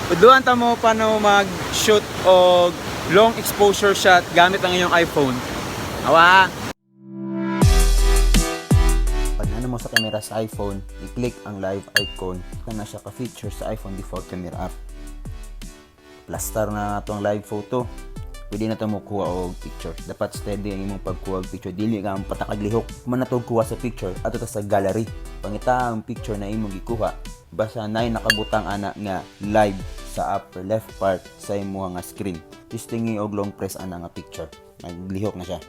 Tudluan ta mo paano mag-shoot og long exposure shot gamit ang iyong iPhone. Awa! Pag ano mo sa camera sa iPhone, i-click ang live icon na siya ka-feature sa iPhone default camera app. Plastar na ato ang live photo. Pwede na ito mo kuha og picture. Dapat steady ang imong pagkuha og picture. Dili ka ang patakag lihok. Man na to kuha sa picture ato ta sa gallery. Pangita ang picture na imong gikuha. Basta nay nakabutang ana nga live sa upper left part sa imong nga screen. Testingi og long press ana nga picture. Naglihok na siya.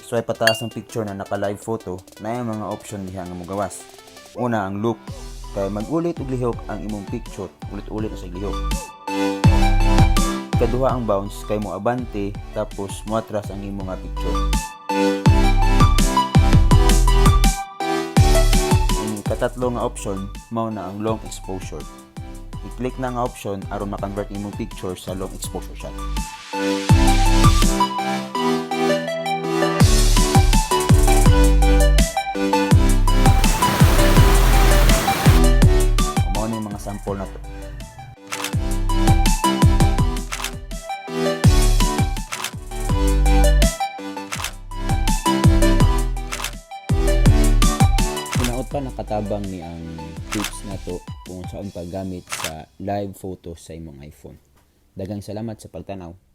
Swipe pataas ang picture na naka-live photo na yung mga option diha nga mogawas. Una, ang loop. Kay mag-ulit og lihok ang imong picture, ulit-ulit na sa lihok. Kaduha, ang bounce, kay mo abante tapos moatras ang imong nga picture. Ang katatlo nga option mao na ang long exposure. I-click na ang option aron ma-convert imong picture sa long exposure shot. Mao na yung mga sample na to. Hinaot pa nakatabang ni ang tips nato kung saan paggamit sa live photo sa imong iPhone. Daghang salamat sa pagtanaw.